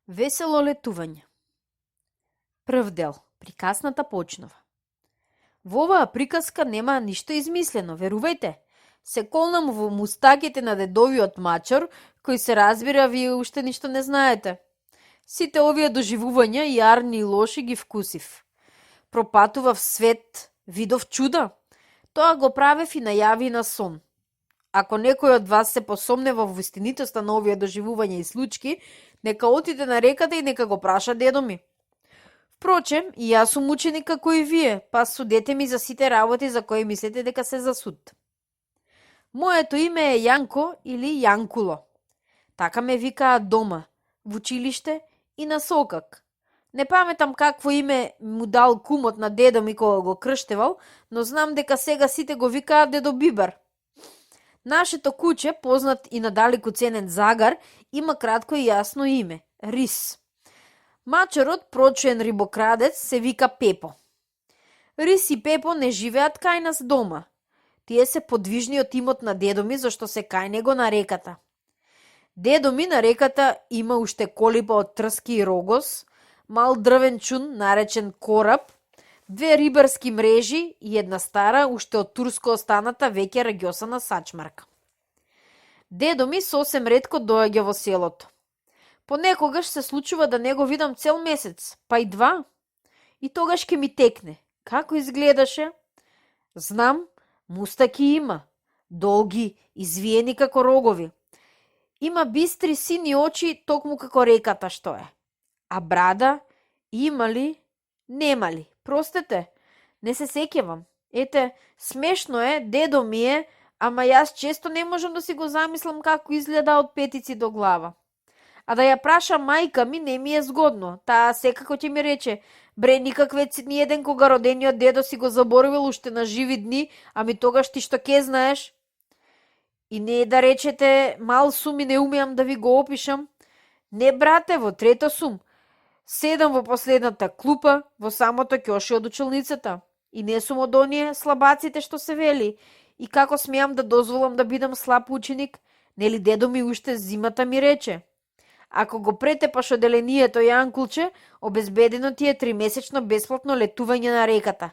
Весело летување. Прв дел. Приказната почнува. Во оваа приказка нема ништо измислено, верувајте. Се колнам во мустаките на дедовиот мачор, кој се разбира вие уште ништо не знаете. Сите овие доживувања, јарни и лоши, ги вкусив. Пропатував свет, видов чуда. Тоа го правев и најави на сон. Ако некој од вас се посомнева во вистинитоста на овие доживувања и случки, нека отиде на реката и нека го праша дедо ми. Впрочем, и јас сум ученик како и вие, па судете ми за сите работи за кои мислите дека се за суд. Моето име е Јанко или Јанкуло. Така ме викаат дома, во училиште и на сокак. Не паметам какво име му дал кумот на дедо ми кога го крштевал, но знам дека сега сите го викаат дедо Бибар. Нашето куче, познат и надалеку ценен Загар, има кратко и јасно име – Рис. Мачорот, прочуен рибокрадец, се вика Пепо. Рис и Пепо не живеат кај нас дома. Тие се подвижни од имот на дедо ми, зашто се кај него на реката. Дедо ми на реката има уште колипа од трски и рогоз, мал дрвен чун наречен кораб, две рибарски мрежи и една стара, уште од турско останата веќе рагјосана сачмарка. Дедо ми сосем ретко доаѓа во селото. Понекогаш се случува да не го видам цел месец, па и два. И тогаш ке ми текне. Како изгледаше? Знам, мустаки има, долги, извиени како рогови. Има бистри сини очи, токму како реката што е. А брада? Има ли? Нема ли? Простете, не се сеќавам. Ете, смешно е, дедо ми е, ама јас често не можам да си го замислам како изгледа од петици до глава. А да ја праша мајка ми не ми е згодно. Таа секако ќе ми рече, бре, никак веќе ни еден кога родениот дедо си го заборавил уште на живи дни, ами тогаш ти што ке знаеш? И не да речете, мал сум и не умеам да ви го опишам. Не, брате, во трето сум. Седам во последната клупа, во самото ќоше од училницата. И не сум од оние слабаците што се вели. И како смеам да дозволам да бидам слаб ученик? Нели дедо ми уште зимата ми рече? Ако го претепаш оделението, Јанкулче, обезбедено ти е 3-месечно бесплатно летување на реката.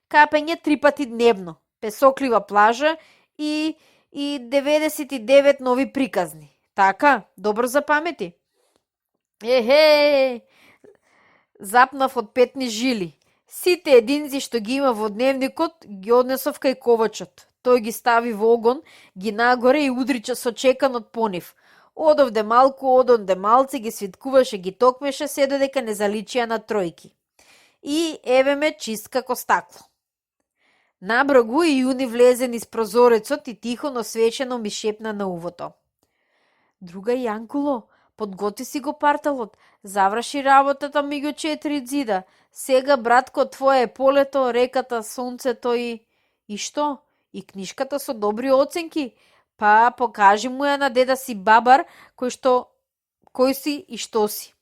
Капење 3 пати дневно, песоклива плажа и 99 нови приказни. Така, добро запамети. Ехе! Запнав од петни жили. Сите единци што ги има во дневникот ги однесов кај ковачот. Тој ги стави во огон, ги нагоре и удрича со чекан од понив. Одовде малку, одовде малци, ги свиткуваше, ги токмеше, се додека не заличија на тројки. И еве ме чист како стакло. Набра го и Јуни влезе низ прозорецот и тихо, но свечено ми шепна на увото. Друга Јанкуло, подготи си го парталот, заврши работата меѓу 4 ѕида. Сега, братко, твое е полето, реката, сонцето и... И што? И книшката со добри оценки? Па, покажи му ја на деда си Бабар, кој си и што си.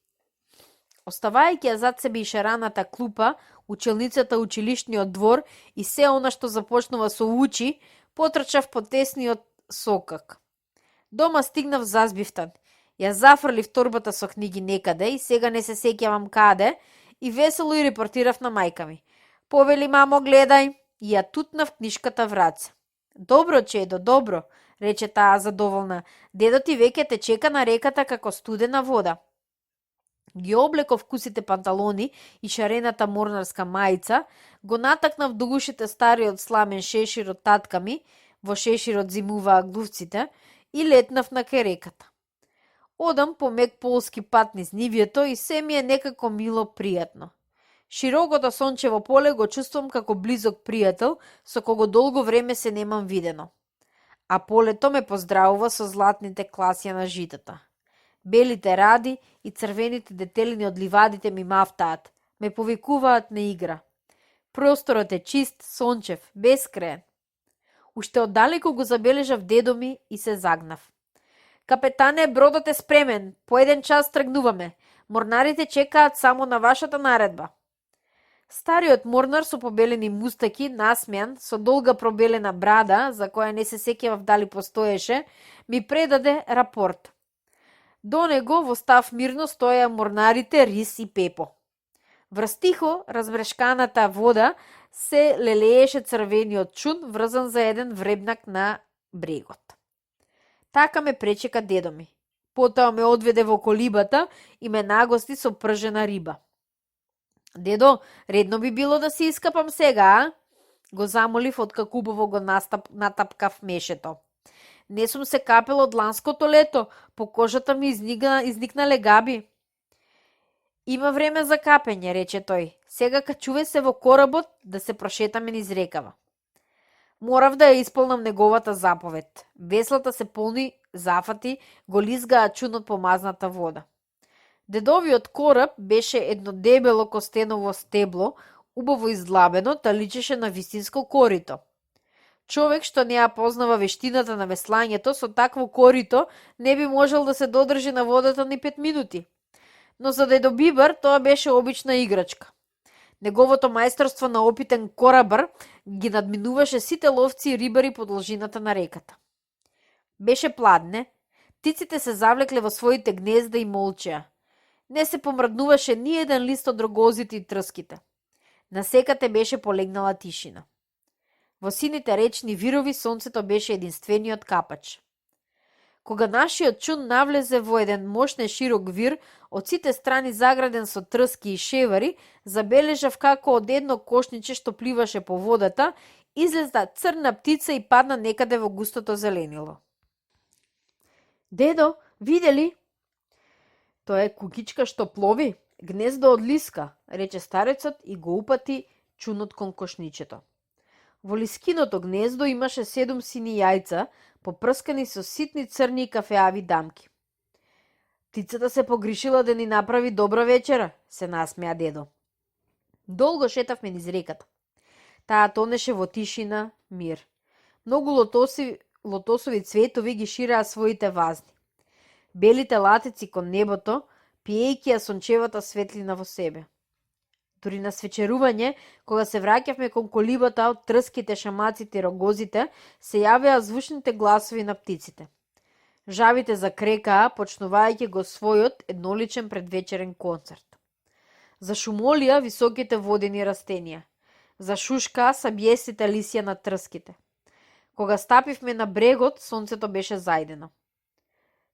Оставајќи ја зад себе и шараната клупа, училницата, училишниот двор и се она што започнува со учи, потрчав по тесниот сокак. Дома стигнав зазбивтан. Ја зафрлив торбата со книги некаде и сега не се сеќавам каде и весело и репортирав на мајка ми. Повели, мамо, гледај, и ја тутнав книшката в раце. Добро, чедо, добро, рече таа задоволна. Дедо ти веќе те чека на реката како студена вода. Ги облеков кусите панталони и шарената морнарска мајца, го натакнав до ушите стариот сламен шешир од татка ми, во шеширот зимуваа глувците, и летнав на кај реката. Одам по мек полски пат низ нивјето и се ми е некако мило пријатно. Широкото сончево поле го чувствувам како близок пријател со кого долго време се немам видено. А полето ме поздравува со златните класија на житата. Белите ради и црвените детелини од ливадите ми мафтаат, ме повикуваат на игра. Просторот е чист, сончев, бескраен. Уште оддалеку го забележав дедо ми и се загнав. Капетане, бродот е спремен, по еден час тргнуваме. Морнарите чекаат само на вашата наредба. Стариот морнар со побелени мустаки, насмеан, со долга пробелена брада, за која не се сеќавав дали постоеше, ми предаде рапорт. До него во став мирно стоја морнарите Рис и Пепо. Врз тихо размрешканата вода се лелееше црвениот чун врзан за еден вребнак на брегот. Така ме пречека дедо ми. Потоа ме одведе во колибата и ме нагости со пржена риба. Дедо, редно би било да се искапам сега, а? Го замолив откако убаво го натапкав мешето. Не сум се капел од ланското лето, по кожата ми изникнале габи. Има време за капење, рече тој. Сега качувај се во коработ да се прошетаме низ рекава. Морав да ја исполнам неговата заповед. Веслата се полни зафати, го лизгаа чунот по мазната вода. Дедовиот кораб беше едно дебело костеново стебло, убаво издлабено, та личеше на вистинско корито. Човек што не ја познава вештината на веслањето, со такво корито не би можел да се додржи на водата ни 5 минути. Но за дедо Бибар тоа беше обична играчка. Неговото мајсторство на опитен корабар ги надминуваше сите ловци и рибари по должината на реката. Беше пладне, птиците се завлекле во своите гнезда и молчеа. Не се помрднуваше ни еден лист од рогозите и трските. Насекате беше полегнала тишина. Во сините речни вирови сонцето беше единствениот капач. Кога нашиот чун навлезе во еден мощен широк вир, од сите страни заграден со трски и шевари, забележав како од едно кошниче што пливаше по водата, излезла црна птица и падна некаде во густото зеленило. Дедо, виде ли? Тоа е кукичка што плови, гнездо од лиска, рече старецот и го упати чунот кон кошничето. Во лискиното гнездо имаше 7 сини јајца, попрскани со ситни црни и кафеави дамки. Птицата се погришила да ни направи добра вечера, се насмеа дедо. Долго шетавме низ реката. Таа тонеше во тишина, мир. Многу лотосови цветови ги шираа своите вазни. Белите латици кон небото, пиејќи ја сончевата светлина во себе. Дури на свечерување, кога се враќавме кон колибата од трските, шамаците и рогозите, се јавеа звучните гласови на птиците. Жавите закрекаа, почнувајќи го својот едноличен предвечерен концерт. Зашумолија високите водени растенија. Зашушкаа сабиестите лисија на трските. Кога стапивме на брегот, сонцето беше зајдено.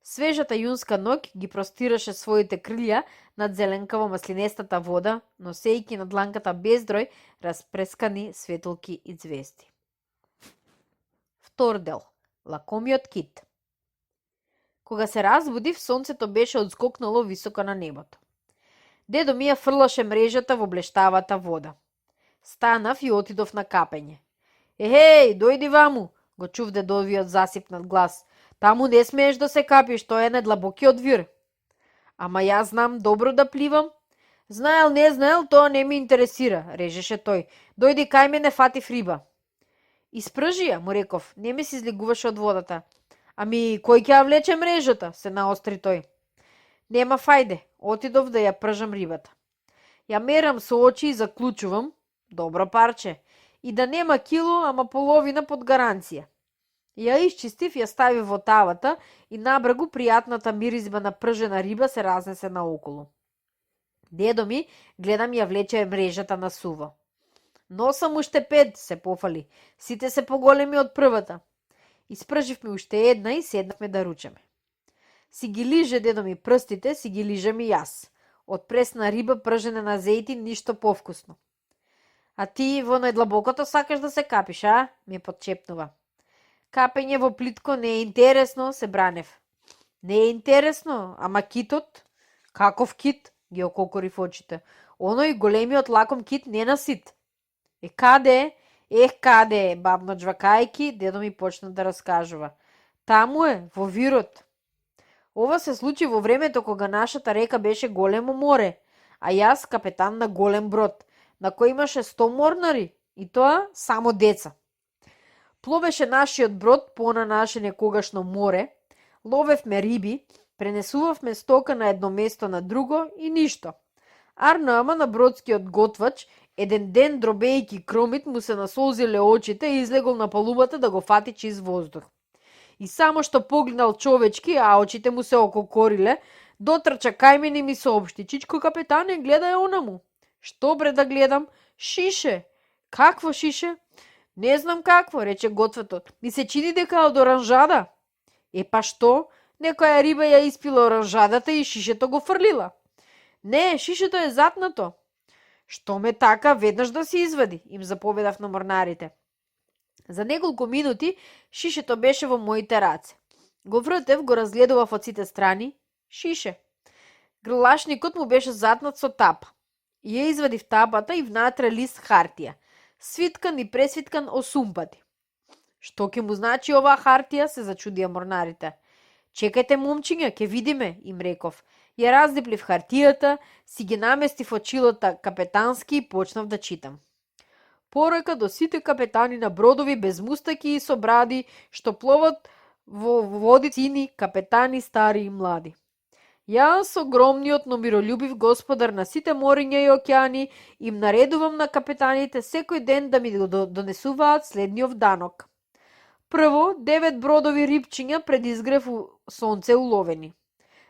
Свежата јунска ноќ ги простираше своите крилја над зеленкаво маслинестата вода, носејќи на дланката бездрој распрескани светолки и звезди. Втор дел. Лакомиот кит. Кога се разбудив, сонцето беше одскокнало високо на небото. Дедо ми ја фрлаше мрежата во блештавата вода. Станав и отидов на капење. Ехеј, дојди ваму, го чув дедовиот засипнат глас. Таму не смееш да се капиш, тоа е најдлабокиот вир. Ама јас знам добро да пливам. Знаел, не знаел, тоа не ми интересира, режеше тој. Дојди кај мене, фатив риба. Испржи ја, му реков, не ми се излегуваше од водата. Ами, кој ќе ја влече мрежата, се наостри тој. Нема фајде, отидов да ја пржам рибата. Ја мерам со очи и заклучувам, добро парче, и да нема кило, ама половина под гаранција. Ја исчистив, ја ставив во тавата и набрегу пријатната миризба на пржена риба се разнесе наоколу. Дедо ми, гледам, ја влече мрежата на суво. Носам уште 5, се пофали. Сите се поголеми од првата. Испрживме уште една и седнавме да ручеме. Си ги лиже дедо ми прстите, си ги лижем и јас. Од пресна риба пржена на зејтин ништо повкусно. А ти во најдлабокото сакаш да се капиш, а? Ми подчепнува. Капење во плитко не е интересно, се бранев. Не е интересно, ама китот? Каков кит? Ги ококорив очите. Оној големиот лаком кит не насит. Каде е? Каде е? Бавно джвакајки, дедо ми почна да раскажува. Таму е, во вирот. Ова се случи во времето кога нашата река беше големо море, а јас капетан на голем брод, на кој имаше 100 морнари, и тоа само деца. Пловеше нашиот брод по она наше некогашно море, ловевме риби, пренесувавме стока на едно место на друго и ништо. Арнама на бродскиот готвач, еден ден дробејќи кромит му се насолзиле очите и излегол на палубата да го фати чист воздух. И само што погледнал човечки, а очите му се ококориле, дотрча кај мене и ми соопшти: "Чичко капетане, гледај онаму." "Што бре да гледам?" "Шише." "Какво шише?" "Не знам какво," рече гответот. "Ми се чини дека од оранжада." "Е па што? Некоја риба ја испила оранжадата и шишето го фрлила." "Не, шишето е затнато." "Што ме така, веднаш да се извади," им заповедав на морнарите. За неколку минути шишето беше во моите раце. Го вртев, го разгледував од сите страни. Шише. Грлашникот му беше затнат со тапа. Ја извадив тапата и внатре лист хартија, свиткан и пресвиткан 8 пати. "Што ќе му значи оваа хартија?" се зачудија морнарите. "Чекајте, момчиња, ќе видиме," им реков. Ја раздеплив хартијата, си ги наместив очилота капетански и почнав да читам. Порака до сите капетани на бродови без мустаки и со бради, што пловат во води сини, капетани стари и млади. Јас, огромниот, но миролюбив господар на сите мориња и океани, им наредувам на капетаните секој ден да ми донесуваат следниот данок. Прво, 9 бродови рибчиња пред изгрев у сонце уловени.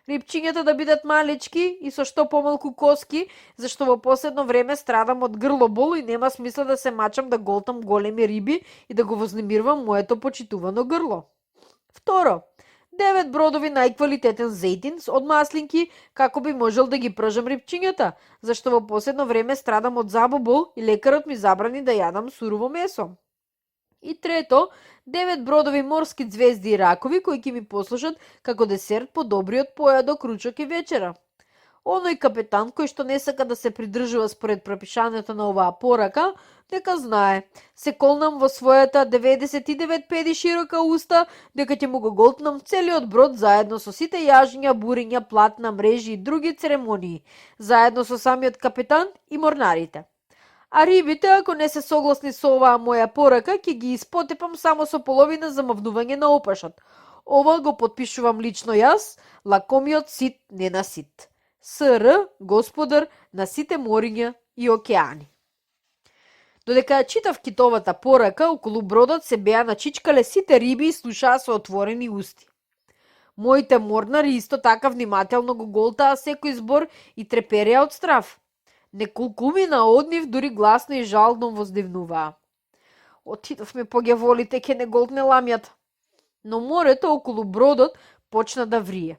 Рибчињата да бидат малечки и со што помалку коски, зашто во последно време страдам од грлобол и нема смисла да се мачам да голтам големи риби и да го вознемирувам моето почитувано грло. Второ, 9 бродови најквалитетен зејтин од маслинки, како би можел да ги пржам рибчињата, зашто во последно време страдам од забобол и лекарот ми забрани да јадам сурово месо. И трето, 9 бродови морски звезди и ракови кои ќе ми послужат како десерт по добриот појадок, ручок и вечера. Оној капетан кој што не сака да се придржува според пропишањето на оваа порака, нека знае, се колнам во својата 99 педи широка уста дека ќе му го голтнам целиот брод заедно со сите јажиња, буриња, платна, мрежи и други церемонии, заедно со самиот капетан и морнарите. А рибите, ако не се согласни со оваа моја порака, ќе ги испотепам само со половина замавнување на опашот. Ова го подпишувам лично јас, лакомиот сит ненасит. С.Р. Господар на сите мориња и океани. Додека ја читав китовата порака, околу бродот се беа начичкале сите риби и слушаа со отворени усти. Моите морнари исто така внимателно го голтаа секој збор и трепереа од страв. Неколкумина од нив дури гласно и жално воздивнуваа. Отидовме по ѓаволите, ке не голтне ламјата. Но морето околу бродот почна да врие.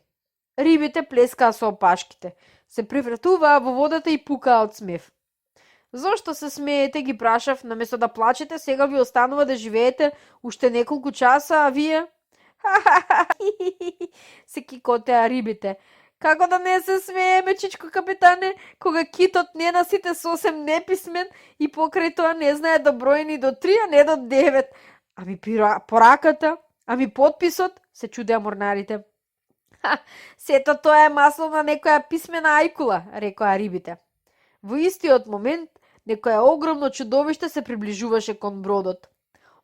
Рибите плескаа со опашките, се превратуваа во водата и пукаа од смев. "Зошто се смеете?" ги прашав, "наместо да плачете, сега ви останува да живеете уште неколку часа, а вие?" се кикотеа рибите. "Како да не се смееме, чичко капетане, кога китот ненасите сосем неписмен и покрај тоа не знае да брои ни до 3, а не до 9. Ами пораката, ами подписот?" се чудеа морнарите. "Сето тоа е масло на некоја писмена ајкула," рекоа рибите. Во истиот момент, некоја огромно чудовиште се приближуваше кон бродот.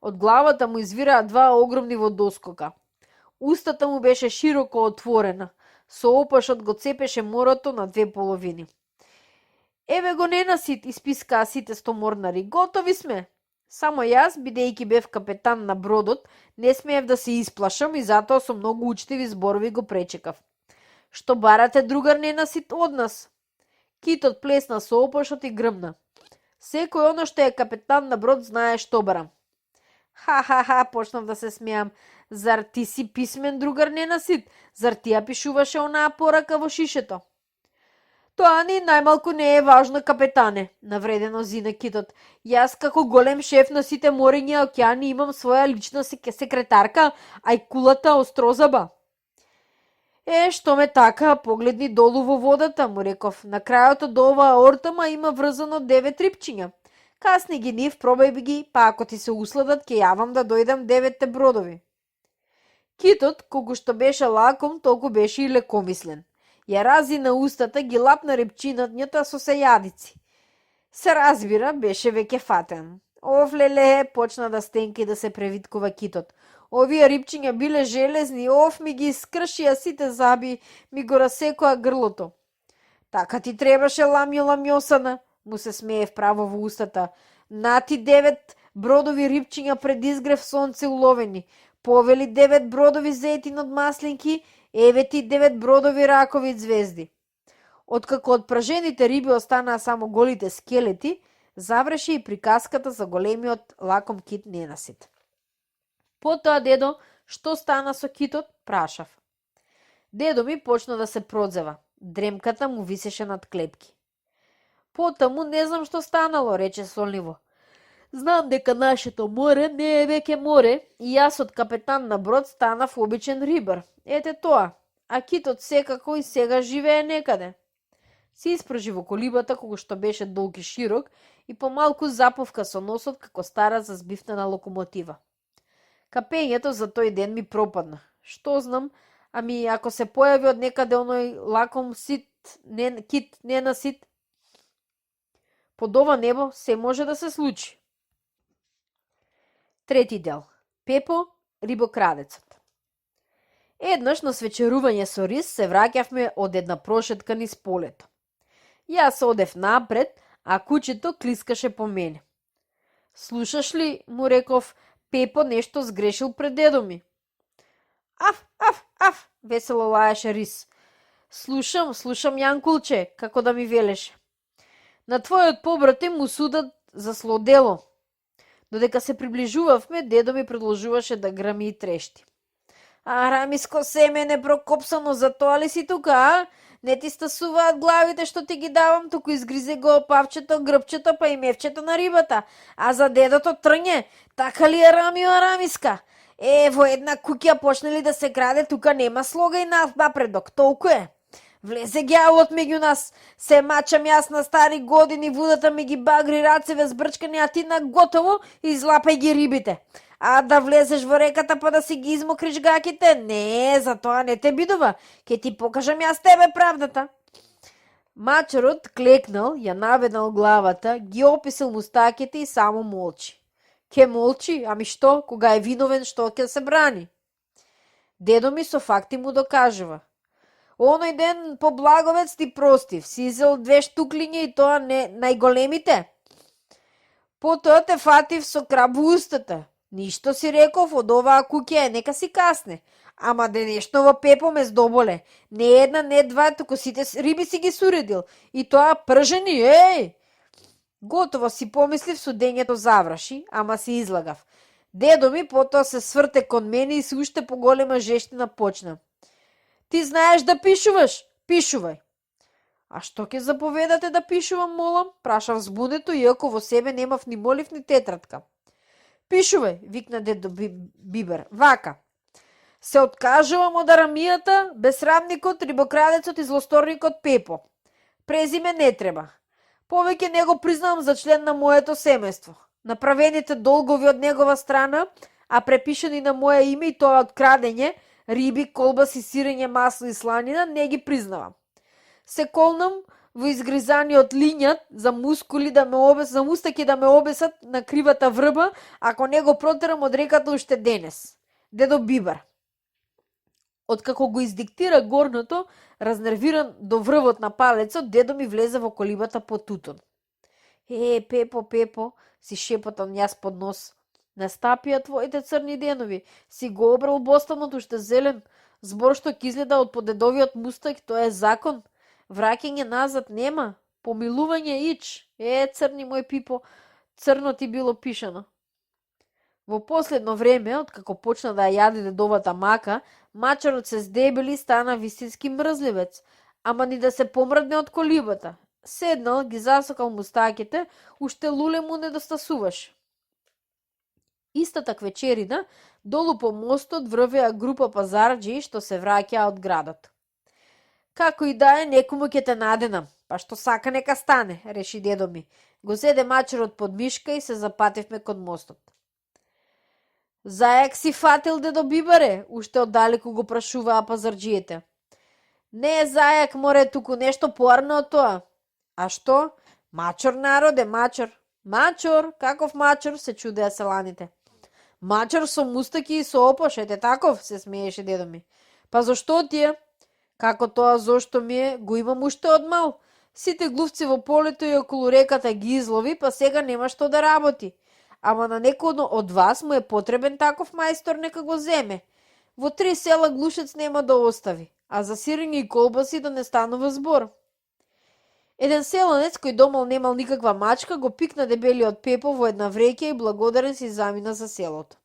Од главата му извираа два огромни водоскока. Устата му беше широко отворена, со опашот го цепеше морото на две половини. "Еве го ненасит," испискаа сите стоморнари. "Готови сме." Само јас, бидејќи бев капетан на бродот, не смеев да се исплашам и затоа со многу учтиви зборови го пречекав. "Што барате, другар ненасит, од нас?" Китот плесна со опашот и грмна. "Секој оно што е капетан на брод знае што барам." Ха, почнав да се смеам. "Зар ти си писмен, другар ненасит? Зар ти ја пишуваше онаа порака во шишето?" "Тоа ни најмалку не е важно, капетане," навредено зина китот. "Јас како голем шеф на сите мориња и океани имам своја лична секретарка, ајкулата Острозаба." Што ме така, погледни долу во водата," му реков. "На крајот од оваа ортама има врзано 9 рипчиња. Касни ги нив, пробај ги, па ако ти се усладат, ќе јавам да дојдам 9 бродови." Китот, колку што беше лаком, толку беше и лекомислен. Ја рази на устата, ги лапна репчинањата со сејадици. Се разбира, беше веќе фатен. "Леле," почна да стенка и да се превиткува китот. "Овие рипчиња биле железни, ми ги скршија сите заби, ми го расекоа грлото." "Така ти требаше, ламјосана," му се смее вправо во устата. "На ти 9 бродови рипчиња пред изгрев сонце уловени. Повели 9 бродови зетин од маслинки, еве ти 9 бродови ракови звезди. Откако од пражените риби останаа само голите скелети, заврши и приказката за големиот лаком кит ненасит. Потоа, дедо, што стана со китот? Прашав. Дедо ми почна да се продзева. Дремката му висеше над клепки. Потаму не знам што станало, рече сонливо. Знам дека нашето море не е веќе море и јас од капетан на брод станав обичен рибар. Ете тоа, а китот секако и сега живее некаде. Си испржи во колибата кога што беше долг и широк и помалку заповка со носот како стара зазбивнена локомотива. Капењето за тој ден ми пропадна. Што знам, ами ако се појави од некаде оној лаком кит ненасит, под ова небо се може да се случи. Трети дел. Пепо, рибокрадецот. Еднаш на свечерување со рис се враќавме од една прошетка низ полето. Јас одев напред, а кучето клискаше по мене. Слушаш ли, му реков, Пепо нешто сгрешил пред дедо ми. Аф, аф, аф, весело лаеше рис. Слушам, Јанкулче, како да ми велеше. На твојот побратим му судат за злодело. Додека се приближувавме, дедо ми продолжуваше да грами и трешти. Арамиско семе прокопсано, за тоа ли си тука, а? Не ти стасуваат главите што ти ги давам, туку изгризе го павчето, грбчето, па и мевчето на рибата. А за дедото трње, така ли е Рамио Арамиска? Во една куќа почнели да се краде, тука нема слога и напредок, толку е. Влезе гјаволот меѓу нас, се мачам јас на стари години, водата ми ги багри рацеве сбрчкани, а ти на готово излапај ги рибите. А да влезеш во реката па да си ги измокриш гаките? Не, за тоа не те бидува. Ке ти покажам јас тебе правдата. Мачарот клекнал, ја наведнал главата, ги описал мустаките и само молчи. Ке молчи, ами што, кога е виновен, што ќе се брани? Дедо ми со факти му докажува. Оној ден по Благовец ти простив, си изел 2 штуклиња и тоа не најголемите. Потоа те фатив со краб во устата. Ништо си реков, од оваа куќа е, нека си касне. Ама денешно во Пепо ме здоболе. Не една, не два, туку сите риби си ги суредил. И тоа пржени, еј! Готово си помислив, судењето заврши, ама се излагав. Дедо ми потоа се сврте кон мене и се уште поголема жештина почна. Ти знаеш да пишуваш? Пишувај. А што ќе заповедате да пишувам, молам? Прашав збунето, иако во себе немав ни молив ни тетрадка. Пишувај, викна дедо Бибер, вака. Се откажувам од арамијата, безсрамникот, рибокрадецот и злосторникот Пепо. Презиме не треба. Повеќе не го признавам за член на моето семејство. Направените долгови од негова страна, а препишани на моje име и тоа од крадење, риби, колбаси, сирење, масло и сланина, не ги признавам. Се колнам во изгризаниот лињат за мускули да ме за мустаки да ме обесат на кривата врба, ако не го протерам од реката уште денес. Дедо Бибар. Откако го издиктира горното, разнервиран до врвот на палецот, дедо ми влезе во колибата по тутон. Пепо, Пепо, си шепотам јас под нос. Настапија твоите црни денови. Си го обрал бостанот уште зелен. Збор што ќе изгледа од подедовиот мустак, тоа е закон. Враќање назад нема. Помилување ич. Црни мој Пипо, црно ти било пишано. Во последно време, откако почна да ја јаде дедовата мака, мачарот се здебели и стана вистински мрзливец. Ама ни да се помрдне од колибата. Седнал, ги засокал мустаките, уште луле му недостасуваше. Истата вечерина, долу по мостот врвеа група пазарџи што се враќаа од градот. Како и да е, некому ќе те наденам, па што сака нека стане, реши дедо ми. Го зеде мачарот под мишка и се запативме кон мостот. Зајак си фатил, дедо Бибаре? Уште оддалеку го прашуваа пазарџиите. Не, зајак, море, туку нешто поарно од тоа. А што? Мачор, народе, мачор. Мачор, каков мачор, се чудеа селаните. Мачор со мустаки и со опош, ете таков, се смееше дедо ми. Па зошто ти е? Како тоа зошто ми е, го имам уште од мал. Сите глувци во полето и околу реката ги излови, па сега нема што да работи. Ама на некој од вас му е потребен таков мајстор, нека го земе. Во 3 села глушец нема да остави, а за сирење и колбаси да не станува збор. Еден селанец кој домал немал никаква мачка, го пикна дебелиот Пепо во една вреќа и благодарен си замина за селото.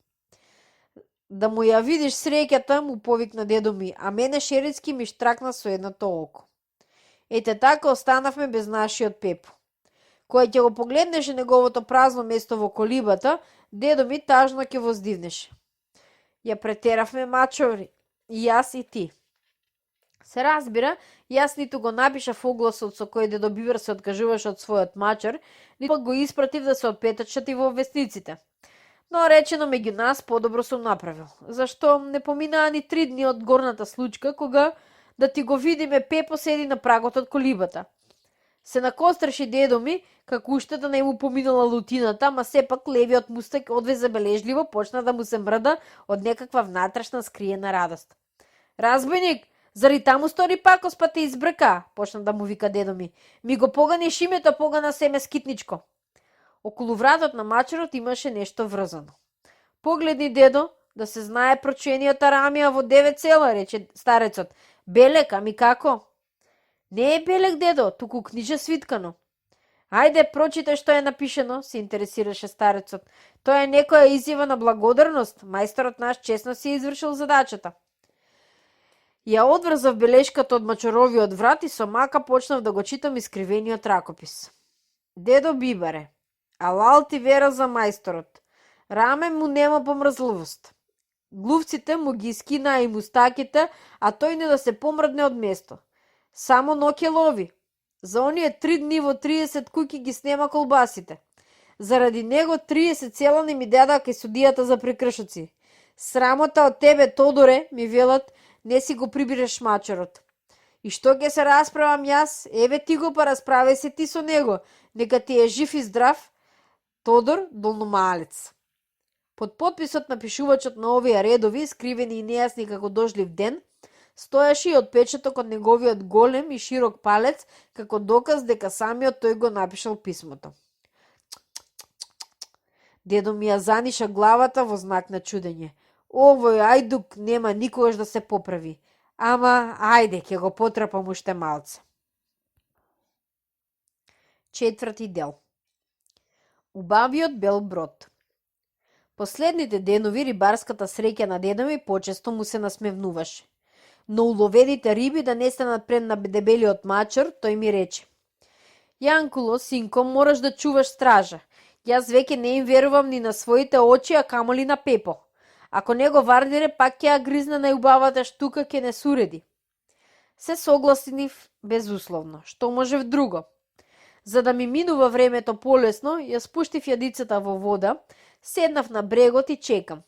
Да му ја видиш среќата, му повикна дедо ми, а мене Шерицки ми штракна со едното око. Ете така останавме без нашиот Пепо. Кој ќе го погледнеше неговото празно место во колибата, дедо ми тажно ќе воздивнеше. Ја претеравме мачоври, и јас и ти. Се разбира, јас ниту го напишав огласот со кој дедо Бибер се откажуваше од својот мачар, ниту го испратив да се отпечати во вестниците. Но речено меѓу нас подобро сум направил. Зашто не поминаа ни 3 дни од горната случка, кога да ти го видиме Пепо седи на прагот од колибата. Се накостреше дедо ми, како уште да не му поминала лутината, ма сепак левиот мустак одве забележливо почна да му се мрда од некаква внатрешна скриена радост. Разбойник, зари таму стори пакос па те избрка, почна да му вика дедо ми. Ми го поганиш името, погана семе скитничко. Околу вратот на мачерот имаше нешто врзано. Погледни, дедо, да се знае прочениот арамија во 9 села, рече старецот. Белек, ами како? Не е белек, дедо, туку книжа свиткано. Ајде, прочитай што е напишено, се интересираше старецот. Тоа е некоја изјава на благодарност, мајсторот наш честно си извршил задачата. Ја одврзав белешката од мачоровиот врат и со мака почнав да го читам искривениот ракопис. Дедо Бибаре, алал ти вера за мајсторот. Раме му нема помрзливост. Глувците му ги скинаа и мустаките, а тој не да се помрдне од место. Само ноќе лови. За оние 3 дни во 30 куќи ги снема колбасите. Заради него 30 села не ми дадаат кај судијата за прекршоци. Срамота од тебе, Тодоре, ми велат, не си го прибираш мачерот. И што ќе се расправам јас? Еве ти го па расправај се ти со него. Нека ти е жив и здрав, Тодор Долномалец. Под подписот на пишувачот на овие редови, скривени и нејасни како дожлив ден, стоеше и отпечаток од неговиот голем и широк палец како доказ дека самиот тој го напишал писмото. Дедо ми ја заниша главата во знак на чудење. Овој ајдук нема никогаш да се поправи. Ама, ајде, ќе го потрапам уште малце. 4. дел. Убавиот бел брод. Последните денови рибарската среќа на дедо ми почесто му се насмевнуваше. Но уловените риби да не станат пред на дебелиот мачар, тој ми рече. Јанкуло, синко, мораш да чуваш стража. Јас веќе не им верувам ни на своите очи, а камоли на Пепо. Ако не го вардире, пак ќе ја гризне најубавата штука, ќе не суреди. Се согласив безусловно, што можев друго. За да ми минува времето полесно, ја спуштив јадицата во вода, седнав на брегот и чекам.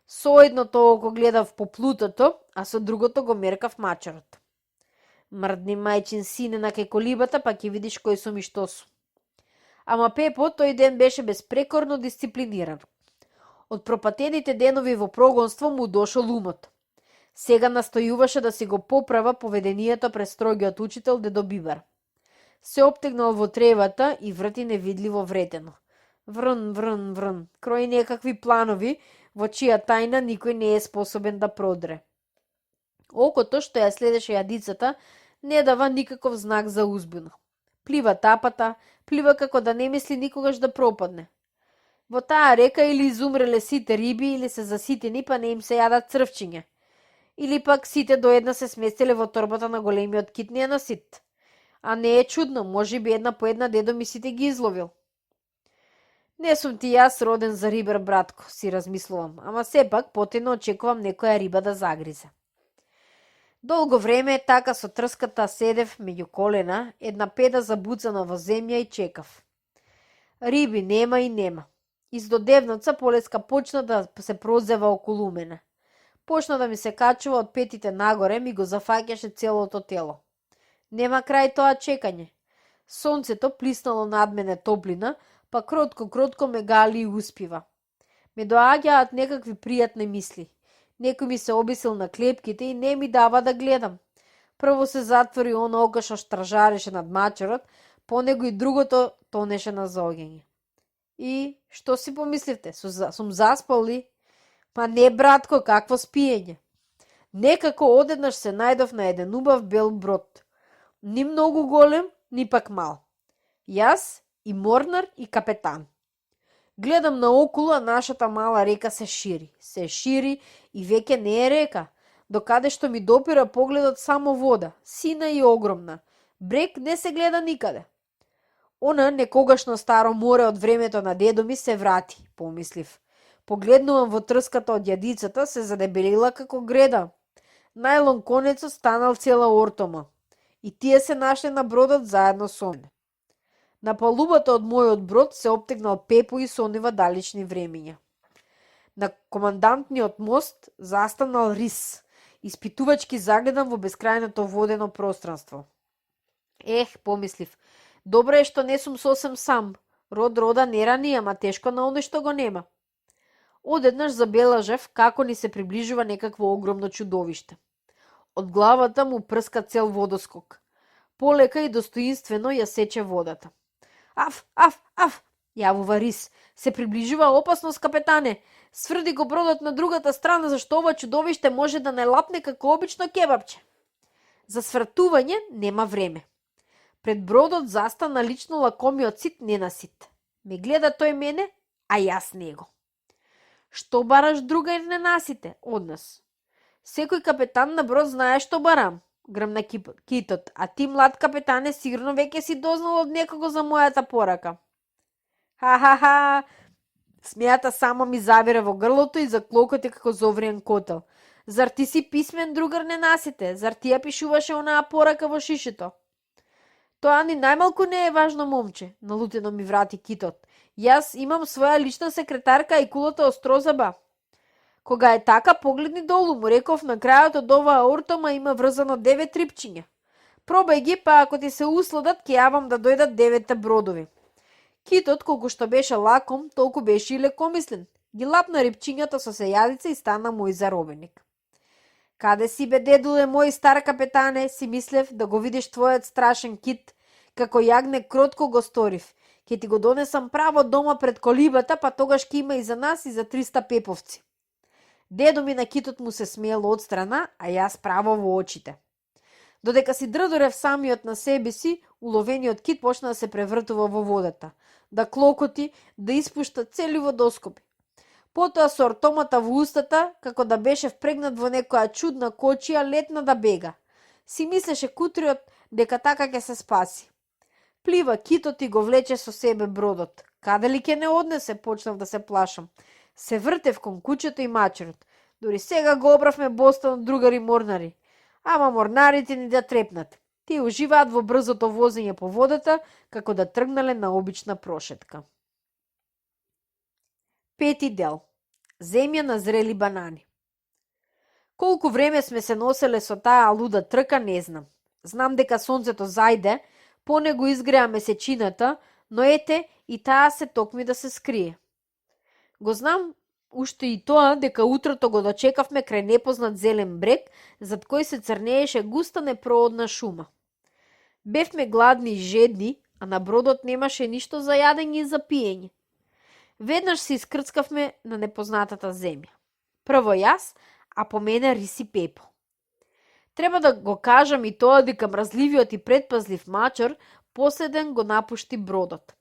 Со едното око гледав по плутото, а со другото го меркав мачарот. Мрдни мајчин сине на кај колибата, па ќе видиш кој сум и што сум. Ама Пепо тој ден беше безпрекорно дисциплиниран. Од пропатените денови во прогонство му дошол умот. Сега настојуваше да си го поправа поведението пред строгиот учител дедо Бибар. Се оптегнал во тревата и врти невидливо вретено. Врн, врн, врн, крој некакви планови, во чија тајна никој не е способен да продре. Окото што ја следеше јадицата не дава никаков знак за узбуна. Плива тапата, плива како да не мисли никогаш да пропадне. Во таа река или изумреле сите риби, или се заситени, па не им се јадат црвчиња. Или пак сите до една се сместиле во торбата на големиот кит ненасит. А не е чудно, може би една по една дедо ми сите ги изловил. Не сум ти јас роден за рибар, братко, си размислувам, ама сепак потено очекувам некоја риба да загризе. Долго време така со трската седев меѓу колена, една педа забуцана во земја и чекав. Риби нема и нема. Издо девноца полеска почна да се прозева околу мене. Почна да ми се качува од петите нагоре, ми го зафаќаше целото тело. Нема крај тоа чекање. Сонцето плиснало над мене топлина, па кротко ме гали и успива. Ме доаѓаат некакви пријатни мисли. Некој ми се обисил на клепките и не ми дава да гледам. Прво се затвори оно око што стражареше над мачерот, по него и другото тонеше на заоѓање. И што си помисливте? Сум заспал ли? Па не, братко, какво спиење? Некако одеднаш се најдов на еден убав бел брод. Ни многу голем, ни пак мал. Јас и морнар и капетан. Гледам наоколу, а нашата мала река се шири и веќе не е река, докаде што ми допира погледот само вода, сина и огромна. Брег не се гледа никаде. Она некогашно старо море од времето на дедо ми се врати, помислив. Погледнувам во трската од јадицата, се задебелила како греда. Најлон конецот станал цела ортома. И тие се нашли на бродот заедно со мене. На палубата од мојот брод се обтегнал Пепо и со онива далечни времиња. На командантниот мост застанал Рис. Испитувачки загледам во бескрајното водено пространство. Помислив, добре е што не сум сосем сам. Рода не рани, ама тешко на оној што го нема. Одеднаш забележав како ни се приближува некакво огромно чудовиште. Од главата му прска цел водоскок. Полека и достоинствено ја сече водата. Аф, јавува Рис. Се приближува опасност, капетане. Сврди го бродот на другата страна, зашто ова чудовиште може да не лапне како обично кебапче. За свртување нема време. Пред бродот застана лично лакомиот сит ненасит. Ме гледа тој мене, а јас него. Што бараш, другај ненасите, од нас? Секој капетан на брод знае што барам, грмна китот, а ти, млад капетане, сигурно веќе си дознал од некого за мојата порака. Ха, смејата само ми завира во грлото и заклокоти како зовриен котел. Зар ти си писмен, другар ненасите? Зар ти ја пишуваше онаа порака во шишето? Тоа ни најмалку не е важно, момче, налутено ми врати китот. Јас имам своја лична секретарка и кулата Острозаба. Кога е така, погледни долу, му реков, на крајот од оваа ортома има врзано 9 рипчиња. Пробај ги, па ако ти се усладат, ќе јавам да дојдат 9 бродови. Китот, колку што беше лаком, толку беше и лекомислен. Ги лапна рипчињата со сејадица и стана мој заробеник. Каде си, бе, дедуле мој, стар капетане, си мислев да го видиш твојот страшен кит, како јагне кротко го сторив. Ке ти го донесам право дома пред колибата, па тогаш ке има и за нас и за 300 пеповци. Дедо ми на китот му се смеело од страна, а јас право во очите. Додека си дрдорев самиот на себе си, уловениот кит почна да се превртува во водата, да клокоти, да испушта цели водоскопи. Потоа со ортомата во устата, како да беше впрегнат во некоја чудна кочија, летна да бега. Си мислеше кутриот дека така ќе се спаси. Плива китот и го влече со себе бродот. Каде ли ќе не однесе, почнав да се плашам. Се вртев кон куќето и мачерот. Дори сега го обравме бостан од другари морнари. Ама морнарите ни да трепнат. Тие уживаат во брзото возење по водата, како да тргнале на обична прошетка. 5 дел. Земја на зрели банани. Колку време сме се носеле со таа луда трка, не знам. Знам дека сонцето зајде, по него изгреа месечината, но ете и таа се токми да се скрие. Го знам уште и тоа дека утрото го дочекавме крај непознат зелен брег, зад кој се црнееше густа непроодна шума. Бевме гладни и жедни, а на бродот немаше ништо за јадење и за пиење. Веднаш се искрцкавме на непознатата земја. Прво јас, а по мене Рис и Пепо. Треба да го кажам и тоа дека мразливиот и предпазлив мачар последен го напушти бродот.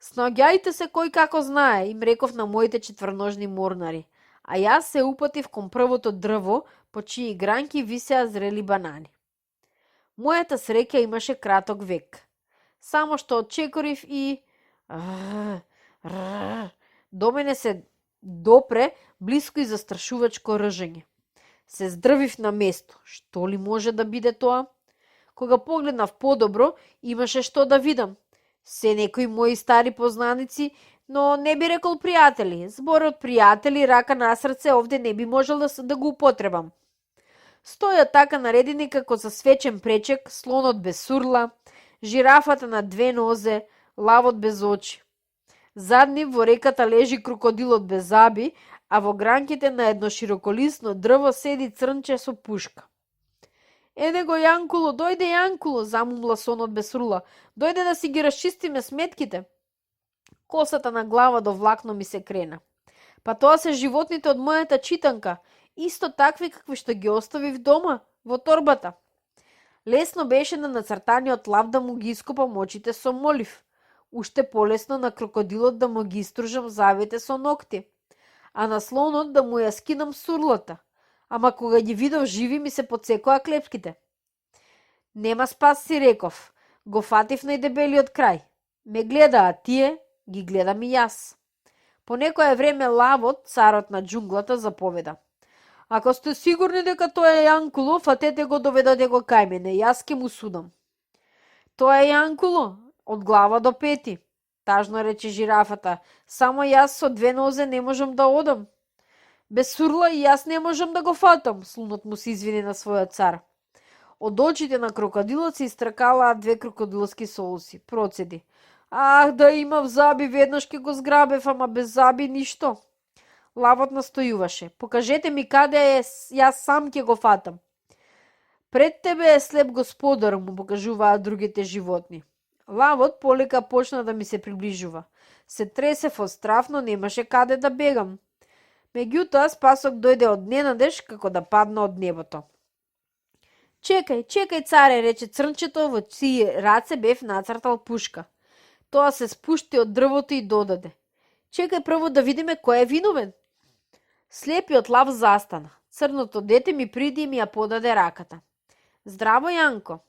Снаоѓајте се кој како знае, им реков на моите четврножни морнари, а јас се упатив кон првото дрво, по чии гранки висеа зрели банани. Мојата среќа имаше краток век. Само што отчекорив и... До мене се допре блиско и застрашувачко ржење. Се здрвив на место. Што ли може да биде тоа? Кога погледнав подобро, имаше што да видам. Се некои мои стари познаници, но не би рекол пријатели. Зборот пријатели, рака на срце, овде не би можел да го употребам. Стоја така наредени како за свечен пречек, слонот без сурла, жирафата на 2 нозе, лавот без очи. Зад нив во реката лежи крокодилот без заби, а во гранките на едно широколисно дрво седи црнче со пушка. Ене го Јанкуло, дојде Јанкуло, замумла сонот без рула. Дојде да си ги расчистиме сметките. Косата на глава до влакно ми се крена. Па тоа се животните од мојата читанка, исто такви какви што ги оставив дома, во торбата. Лесно беше на нацртаниот лав да му ги ископам очите со молив. Уште полесно на крокодилот да му ги истружам завите со ногти, а на слонот да му ја скинам сурлата. Ама кога ги видов живи ми се подсекоа клепките. Нема спас, си реков. Го фатив најдебелиот крај. Ме гледаа тие, ги гледам и јас. По некое време лавот, царот на џунглата, заповеда. Ако сте сигурни дека тоа е Јанкуло, фатете го, доведете го кај мене, јас ке му судам. Тоа е Јанкуло, од глава до пети, тажно рече жирафата. Само јас со две нозе не можам да одам. Без сурла и јас не можам да го фатам, слонот му се извини на својот цар. Од очите на крокодилот се истркалаа две крокодилски солуси. Процеди. Ах, да имав заби, веднаш ке го зграбев, ама без заби ништо. Лавот настојуваше. Покажете ми каде е, јас сам ќе го фатам. Пред тебе е слеп господар, му покажуваат другите животни. Лавот полека почна да ми се приближува. Се тресев од страв, но немаше каде да бегам. Меѓутоа спасок дојде од ненадеж, како да падна од небото. Чекај, чекај, царе, рече црнчето, во чии раце бев нацртал пушка. Тоа се спушти од дрвото и додаде. Чекај прво да видиме кој е виновен. Слепиот лав застана. Црното дете ми приди и ми ја подаде раката. Здраво, Јанко.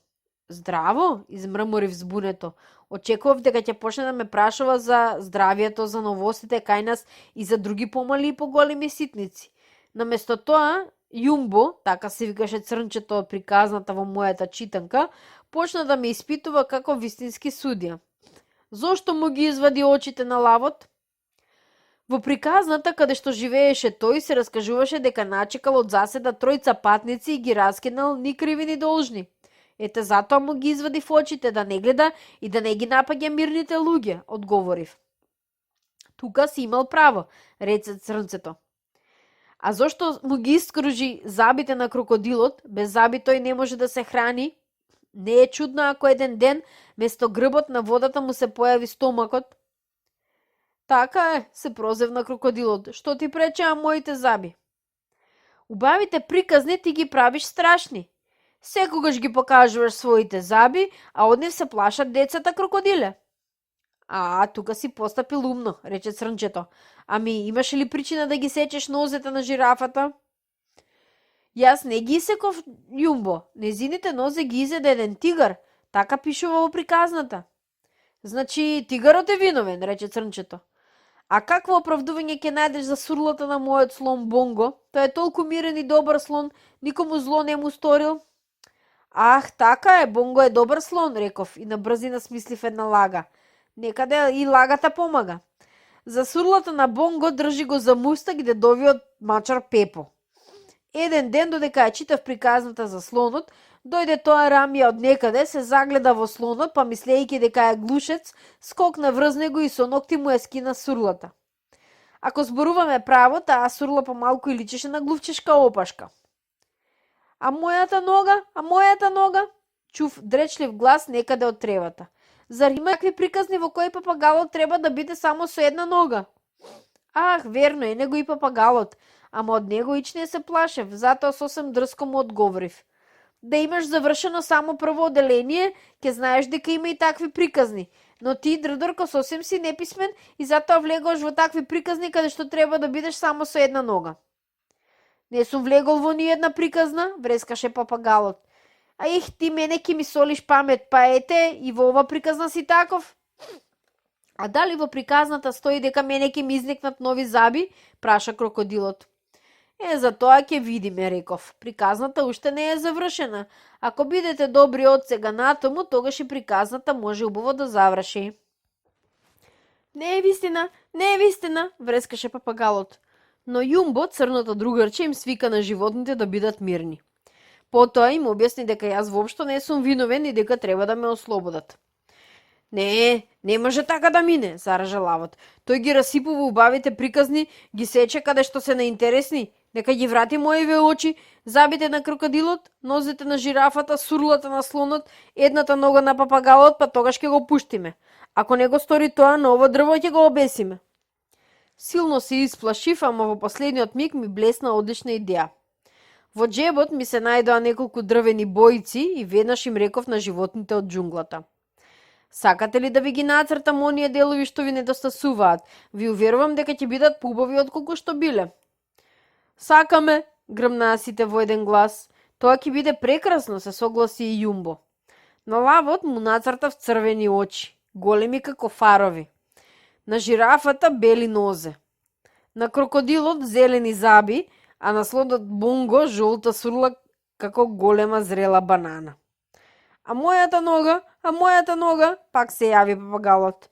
Здраво, измрмори взбунето. Очекував дека ќе почне да ме прашува за здравието, за новостите кај нас и за други помали и поголеми ситници. Наместо тоа, Јумбо, така се викаше црнчето од приказната во мојата читанка, почна да ме испитува како вистински судија. Зошто му ги извади очите на лавот? Во приказната, каде што живееше тој, се раскажуваше дека начекал од заседа тројца патници и ги раскинал ни криви ни должни. Ете затоа му ги извади в очите, да не гледа и да не ги напаѓа мирните луѓе, одговорив. Тука си имал право, рече црнцето. А зошто му ги искружи забите на крокодилот? Без заби тој не може да се храни. Не е чудно ако еден ден, место грбот на водата му се појави стомакот. Така е, се прозевна крокодилот. Што ти пречеа моите заби? Убавите приказни ти ги правиш страшни. Секогаш ги покажуваш своите заби, а од нив се плашат децата крокодиле. Тука си постапил умно, рече црнчето. Ами, имаше ли причина да ги сечеш нозете на жирафата? Јас не ги секов, Јумбо. Незините нозе ги изеде еден тигар. Така пишува во приказната. Значи, тигарот е виновен, рече црнчето. А какво оправдување ќе најдеш за сурлата на мојот слон Бонго? Тој е толку мирен и добар слон, никому зло не му сторил. Ах, така е, Бонго е добар слон, реков и на брзина смислив една лага. Некаде и лагата помага. За сурлата на Бонго држи го за мустак дедовиот мачар Пепо. Еден ден, додека ја читав приказната за слонот, дојде тоа Рамија од некаде, се загледа во слонот, па мислејќи дека е глушец, скокна врз него и со ногти му ја скина сурлата. Ако зборуваме право, таа сурла помалку и личеше на глувчешка опашка. А мојата нога? А мојата нога? Чув дречлив глас некаде од тревата. Зар има какви приказни во кои папагалот треба да биде само со една нога? Ах, верно е, него и папагалот, ама од него ич не се плашев, затоа сосем дрско му одговорив. Да имаш завршено само прво оделение, ќе знаеш дека има и такви приказни, но ти, дрдорко, сосем си неписмен и затоа влегош во такви приказни каде што треба да бидеш само со една нога. Не сум влегол во ни една приказна, врескаше папагалот. А их, ти мене ки ми солиш памет, па ете, и во ова приказна си таков. А дали во приказната стои дека мене ки ми изникнат нови заби? Праша крокодилот. За тоа ќе видиме, реков. Приказната уште не е завршена. Ако бидете добри од сега натаму, тогаш и приказната може убаво да заврши. Не е вистина, врескаше папагалот. Но Јумбо, црното другарче, им свика на животните да бидат мирни. Потоа им објасни дека јас воопшто не сум виновен и дека треба да ме ослободат. Не може така да мине, заража лавот. Тој ги расипува убавите приказни, ги сече каде што се неинтересни. Нека ги врати моеве очи, забите на крокодилот, нозете на жирафата, сурлата на слонот, едната нога на папагалот, па тогаш ќе го пуштиме. Ако не го стори тоа, на ово дрво ќе го обесиме. Силно се исплашив, ама во последниот миг ми блесна одлична идеја. Во джебот ми се најдоа неколку дрвени бојци и веднаш им реков на животните од џунглата. Сакате ли да ви ги нацртам оние делови што ви недостасуваат? Ви уверувам дека ќе бидат побави отколку што биле. Сакаме, грмнаа сите во еден глас. Тоа ќе биде прекрасно, се согласи и Јумбо. На лавот му нацртав црвени очи, големи како фарови. На жирафата бели нозе. На крокодилот зелени заби, а на слонот Бунго жолта сурла како голема зрела банана. А мојата нога, пак се јави папагалот.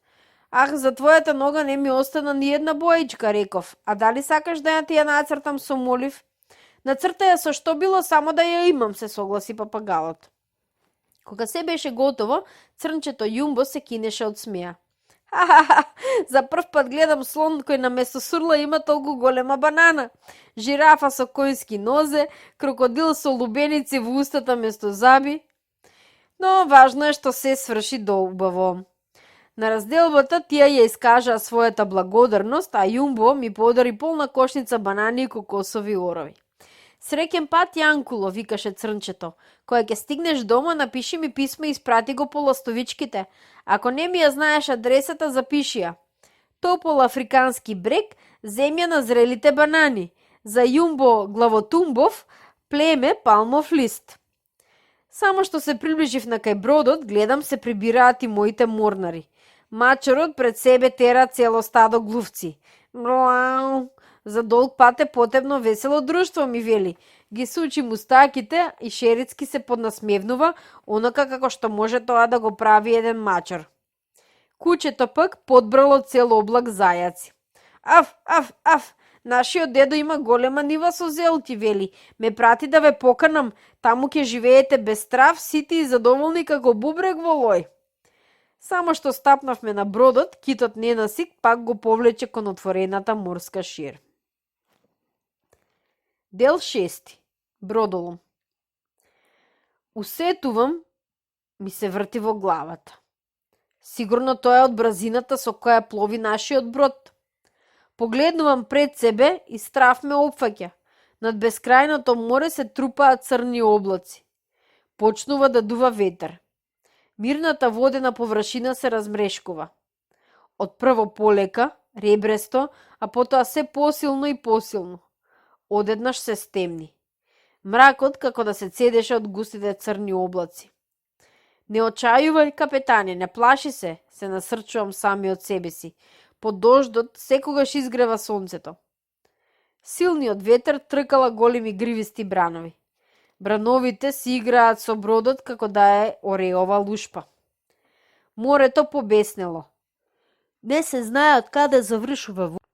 Ах, за твојата нога не ми остана ни една боичка, реков. А дали сакаш да ја ти ја нацртам, со молив? Нацртај ја со што било, само да ја имам, се согласи папагалот. Кога се беше готово, црнчето Јумбо се кинеше од смеа. Ха-ха-ха, за прв пат гледам слон кој на место сурла има толку голема банана. Жирафа со којски нозе, крокодил со лубеници во устата место заби. Но важно е што се сврши доубаво. На разделбата тие ја искажаа својата благодарност, а Јумбо ми подари полна кошница банани и кокосови орови. Среќен пат, Јанкуло, викаше црнчето. Кога ќе стигнеш дома, напиши ми писмо и испрати го по ластовичките. Ако не ми ја знаеш адресата, запиши ја. Топол африкански брег, земја на зрелите банани. За Јумбо Главотумбов, племе Палмов лист. Само што се приближив на кај бродот, гледам се прибираат и моите морнари. Мачорот пред себе тера цело стадо глувци. Млау! За долг пат е потребно весело друштво, ми вели. Ги сучи мустаките и шерицки се поднасмевнува, онака како што може тоа да го прави еден мачор. Кучето пак подбрало цел облак зајаци. Аф, нашиот дедо има голема нива со зелти, вели. Ме прати да ве поканам, таму ќе живеете без страв, сити и задоволни како бубрек во лој. Само што стапнавме на бродот, китот ненасик пак го повлече кон отворената морска шир. Дел 6. Бродолом. Усетувам, ми се врти во главата. Сигурно тоа е од бразината со која плови нашиот брод. Погледнувам пред себе и страф ме опфаќа. Над бескрајното море се трупаат црни облаци. Почнува да дува ветер. Мирната водена површина се размрешкува. Од прво полека, ребресто, а потоа се посилно и посилно. Одеднаш се стемни. Мракот како да се цедеше од густите црни облаци. Не очајувај, капетане, не плаши се насрчувам сами од себе си. Под дождот секогаш изгрева сонцето. Силниот ветер тркала големи гривисти бранови. Брановите си играат со бродот како да е ореова лушпа. Морето побеснело. Не се знае од каде завршува вода,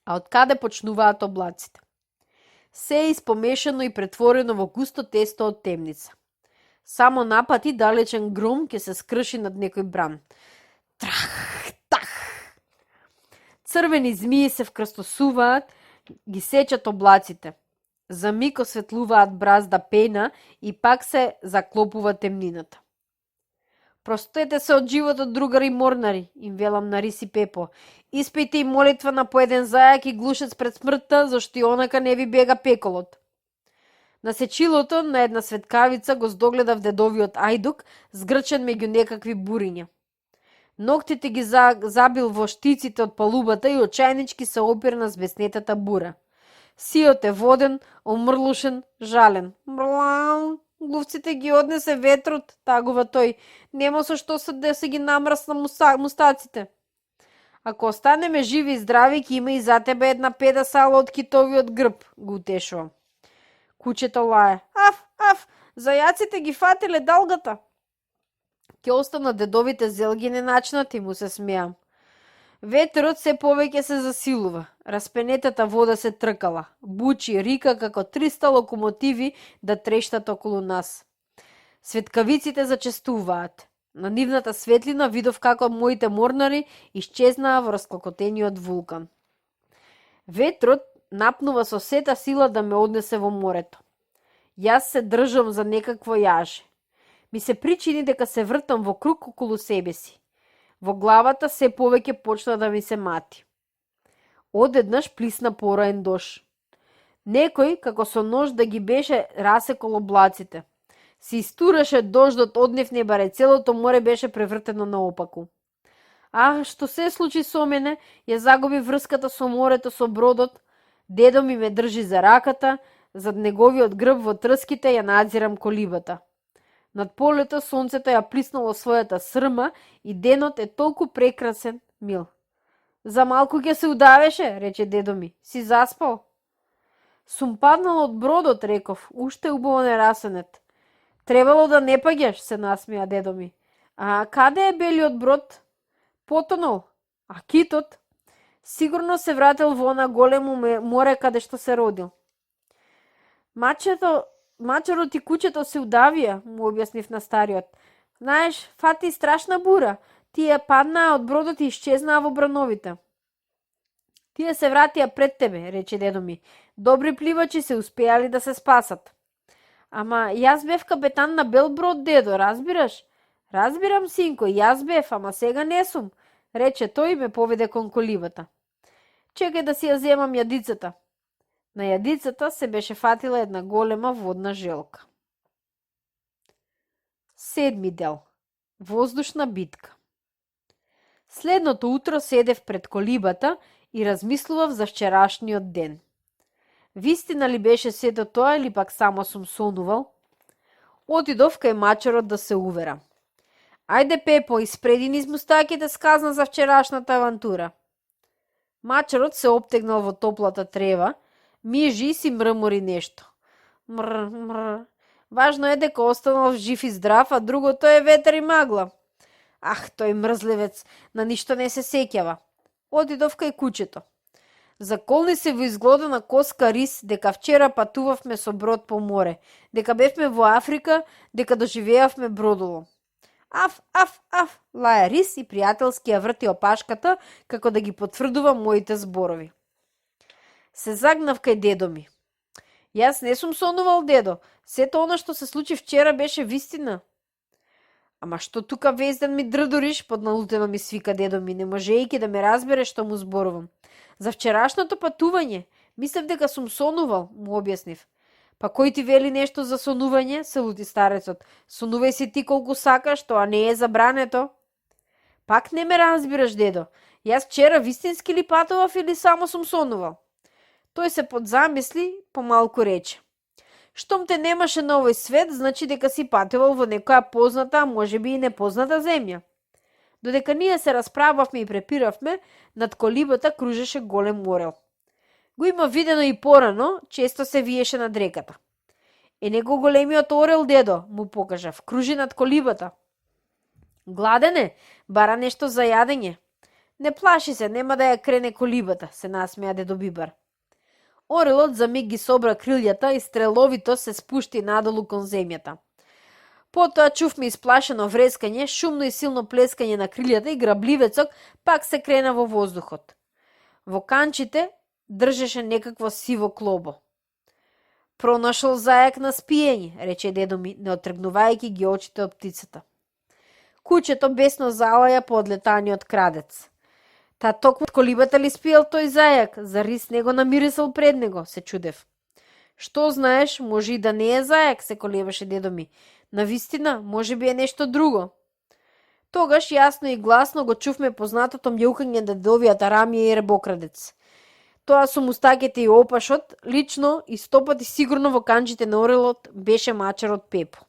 а од каде почнуваат облаците. Се е испомешано и претворено во густо тесто од темница. Само напати далечен гром ќе се скрши над некој бран. Трах, тах! Црвени змии се вкрстосуваат, ги сечат облаците. За миг осветлуваат бразда пена и пак се заклопува темнината. Простете се од животот, другари морнари, им велам на Риси Пепо. Испејте и молитва на по еден зајак и глушец пред смртта, зашто и онака не ви бега пеколот. На сечилото на една светкавица го здогледав дедовиот ајдук, згрчен меѓу некакви буриња. Ноктите ги забил во штиците од палубата и очајнички се опир на збеснетата бура. Сиот е воден, омрлушен, жален. Мрлау! Глувците ги однесе ветрот, тагува тој. Нема со што да се ги намрсна мустаците. Ако останеме живи и здрави, ќе има и за тебе една педа сала од китовиот грб, го утешувам. Кучето лае. Аф, зајаците ги фатиле далгата. Ќе останат дедовите зелги неначнати, му се смеам. Ветерот се повеќе се засилува. Распенетата вода се тркала. Бучи, рика како 300 локомотиви да трештат околу нас. Светкавиците зачестуваат. На нивната светлина видов како моите морнари исчезнаа во расклокотениот вулкан. Ветрот напнува со сета сила да ме однесе во морето. Јас се држам за некакво јаже. Ми се причини дека се вртам во круг околу себе си. Во главата се повеќе почна да ми се мати. Одеднаш плисна пораен дош. Некој, како со нож да ги беше расекол облаците. Се истураше дождот од нив неба, и целото море беше превртено наопаку. Што се случи со мене? Ја загуби врската со морето, со бродот. Дедо ми ме држи за раката, зад неговиот грб во трските ја надзирам колибата. Над полето сонцето ја плиснало својата срма и денот е толку прекрасен, мил. За малку ќе се удавеше, рече дедо ми. Си заспал? Сум паднал од бродот, реков, уште убаво нерасенет. Требало да не паѓаш, се насмеа дедо ми. А каде е белиот брод? Потонул. А китот? Сигурно се вратил во она големо море каде што се родил. Мачерот и кучето се удавија, му објаснив на стариот. Знаеш, фати страшна бура. Тие паднаа од бродот и исчезнаа во брановите. Тие се вратија пред тебе, рече дедо ми. Добри пливачи се успеали да се спасат. Ама јас бев капетан на бел брод, дедо, разбираш? Разбирам, синко, јас бев, ама сега не сум, рече тој и ме поведе кон колибата. Чекај да си ја земам јадицата. На јадицата се беше фатила една голема водна желка. 7 дел. Воздушна битка. Следното утро седев пред колибата и размислував за вчерашниот ден. Вистина ли беше сето тоа или пак само сум сонувал? Отидов кај мачерот да се уверам. Ајде, Пепо, испреди низ мустаките сказна за вчерашната авантура. Мачерот се оптегнал во топлата трева, мижи и си мрмори нешто. Мр. Важно е дека останал жив и здрав, а другото е ветер и магла. Тој мрзлевец, на ништо не се сеќава. Отидов кај кучето. Заколни се во изглодана коска рис дека вчера патувавме со брод по море, дека бевме во Африка, дека доживеавме бродолом. Аф, лаја рис и пријателски ја врти опашката, како да ги потврдува моите зборови. Се загнав кај дедо ми. Јас не сум сонувал, дедо. Сето она што се случи вчера беше вистина. Ама што тука весь ден ми дрдориш, подналутено ми свика дедо ми, не можејќи да ме разбере што му зборувам. За вчерашното патување, мислев дека сум сонувал, му објаснив. Па кој ти вели нешто за сонување, се лути старецот. Сонувај си ти колку сакаш, тоа не е забрането. Пак не ме разбираш, дедо. Јас вчера вистински ли патував или само сум сонувал? Тој се подзамисли, помалку рече. Штом те немаше на овој свет, значи дека си патувал во некоја позната, а можеби и непозната земја. Додека ние се расправавме и препиравме, над колибата кружеше голем орел. Го има видено и порано, често се виеше над реката. Него големиот орел, дедо, му покажав, кружи над колибата. Гладен е, бара нешто за јадење. Не плаши се, нема да ја крене колибата, се насмеа дедо Бибар. Орелот за миг ги собра крилјата и стреловито се спушти надолу кон земјата. Потоа чувме исплашено врескање, шумно и силно плескање на крилјата и грабливецот пак се крена во воздухот. Во канчите држеше некакво сиво клобо. Пронашол зајак на спиење, рече дедо ми, не отргнувајќи ги очите од птицата. Кучето бесно залаја по одлетаниот крадец. Та токму од колибата ли спиел тој зајак? За рис него намирисал пред него, се чудев. Што знаеш, може и да не е зајак, се колебаше дедо ми. Навистина, може би е нешто друго. Тогаш јасно и гласно го чувме познатото мјаукање на дедовиот Арамија и ребокрадец. Тоа со мустаките и опашот, лично и стопати сигурно во канџите на орелот беше мачерот Пепо.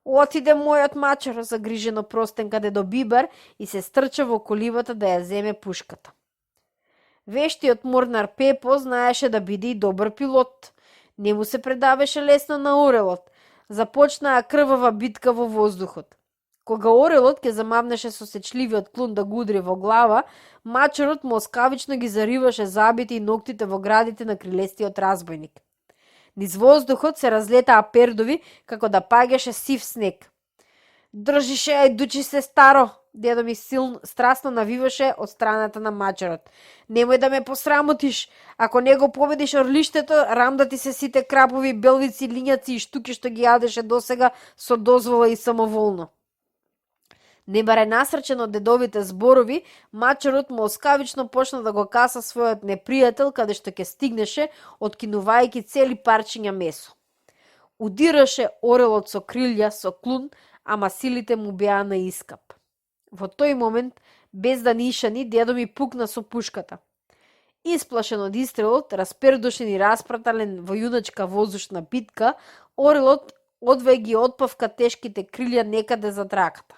Отиде мојот мачер, загрижено простенка дедо Бибар и се стрча во колибата да ја земе пушката. Вештиот морнар Пепо знаеше да биде и добар пилот. Не му се предавеше лесно на орелот. Започнаа крвава битка во воздухот. Кога орелот ќе замавнеше со сечливиот клун да го удри во глава, мачерот му оскавично ги зариваше забите и ноктите во градите на крилестиот разбойник. Низ воздухот се разлетаа пердови како да паѓаше сив снег. Држише, ајдучи се старо. Дедо ми страстно навиваше од страната на мачерот. Немој да ме посрамотиш. Ако не го победиш орлиштето, рам да ти се сите крапови, белвици, лињаци и штуки што ги јадеше досега со дозвола и самоволно. Не баре насрчен од дедовите зборови, мачерот му оскавично почна да го каса својот непријател каде што ќе стигнеше, откинувајќи цели парчиња месо. Удираше орелот со крилја, со клун, ама силите му беа на искап. Во тој момент, без да нишани, дедо ми пукна со пушката. Исплашен од истрелот, распердушен и распратален во јуначка воздушна битка, орелот одвај ги отпавка тешките крилја некаде зад раката.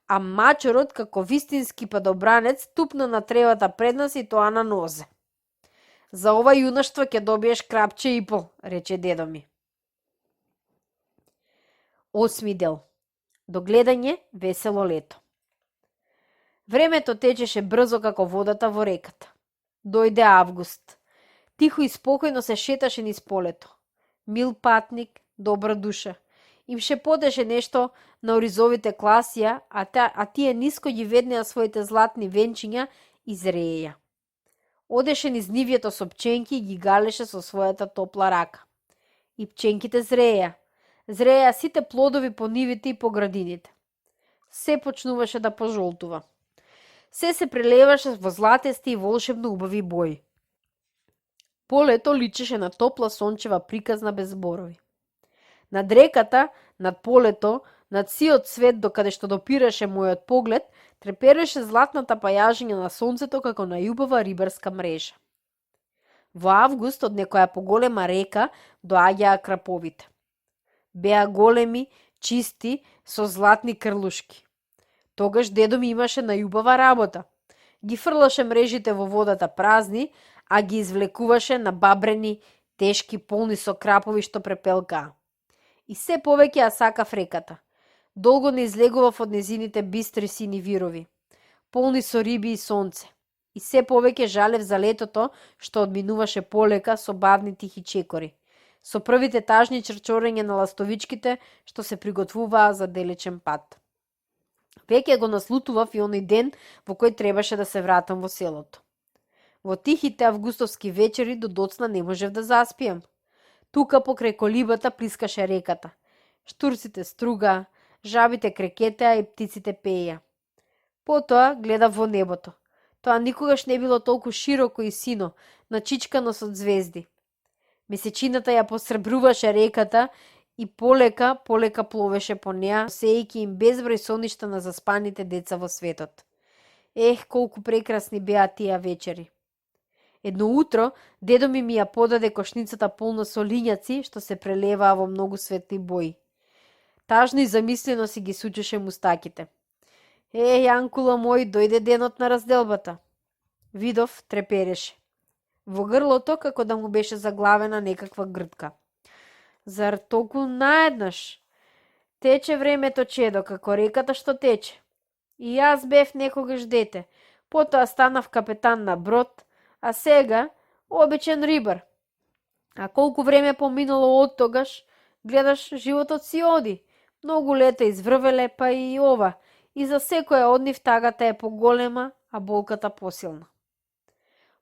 А мачерот, како вистински падобранец, тупна на тревата пред нас и тоа на нозе. За ова јунаштво ќе добиеш крапче и пол, рече дедо ми. 8 дел. До гледање весело лето. Времето течеше брзо како водата во реката. Дојде август. Тихо и спокојно се шеташе низ полето. Мил патник, добра душа. Им шепотеше нешто на оризовите класија, а тие ниско ги веднеа своите златни венчиња и зрееја. Одеше низ нивјето со пченки и ги галеше со својата топла рака. И пченките зрееја. Зрееја сите плодови по нивите и по градините. Се почнуваше да пожолтува. Се прелеваше во златести и волшебно убави бои. Полето личеше на топла сончева приказна без зборови. Над реката, над полето, над сиот свет докаде што допираше мојот поглед, трепереше златната пајажиња на сонцето како на јубава рибарска мрежа. Во август од некоја поголема река доаѓаа краповите. Беа големи, чисти, со златни крлушки. Тогаш дедо ми имаше најубава работа. Ги фрлаше мрежите во водата празни, а ги извлекуваше на бабрени, тешки, полни со крапови што препелкаа. И се повеќе ја сакав реката. Долго не излегував од незините бистри сини вирови, полни со риби и сонце. И се повеќе жалев за летото што одминуваше полека со бавни тихи чекори, со првите тажни чрчорења на ластовичките што се приготвуваа за далечен пат. Веќе го наслутував и оној ден во кој требаше да се вратам во селото. Во тихите августовски вечери до доцна не можев да заспијам. Тука покрај колибата плискаше реката. Штурците стругаа, жабите крекетеа и птиците пееја. Потоа гледав во небото. Тоа никогаш не било толку широко и сино, начичкано со звезди. Месечината ја посребруваше реката и полека пловеше по неа, сејќи им безброј соништа на заспаните деца во светот. Ех, колку прекрасни беа тие вечери. Едно утро, дедо ми ја подаде кошницата полна со лињаци, што се прелеваа во многу светли бои. Тажно и замислено си ги сучеше мустаките. Јанкула мој, дојде денот на разделбата. Видов трепереше. Во грлото како да му беше заглавена некаква гртка. Зар толку наеднаш? Тече времето, чедо, како реката што тече. И јас бев некогаш дете, потоа станав капетан на брод, а сега обичен рибар. А колку време поминало од тогаш, гледаш, животот си оди. Многу лета изврвеле, па и ова, и за секоја од нив тагата е поголема, а болката посилна.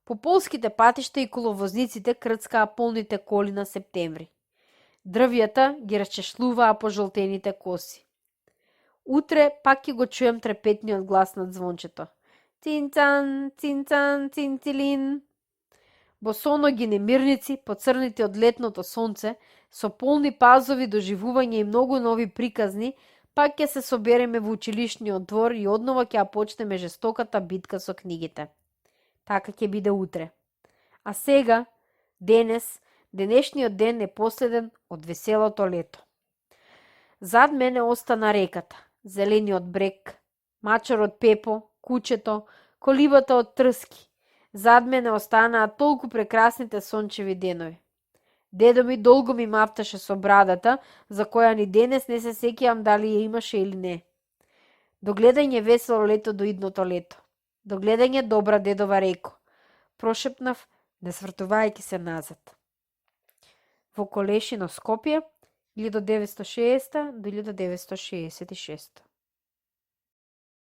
По полските патишта и коловозниците крцкаа полните коли на септември. Дрвјата ги расчешлуваа пожолтените коси. Утре пак ќе го чуем трепетниот глас на звончето. Цинцан, цинцан, цинцилин. Босоноги немирници, поцрнити од летното сонце, со полни пазови, доживување и многу нови приказни, пак ќе се собереме во училишниот двор и однова ќе ја почнеме жестоката битка со книгите. Така ќе биде утре. А сега, денешниот ден е последен од веселото лето. Зад мене остана реката, зелениот брег, мачарот Пепо, кучето, колибата од трски. Зад мене останаа толку прекрасните сончеви денови. Дедо ми долго ми мафташе со брадата, за која ни денес не се сеќавам дали ја имаше или не. Догледање весело лето до идното лето. Догледање добра дедова реко. Прошепнав, не свртувајќи се назад. Во Колешино Скопје, 1960 до 1966.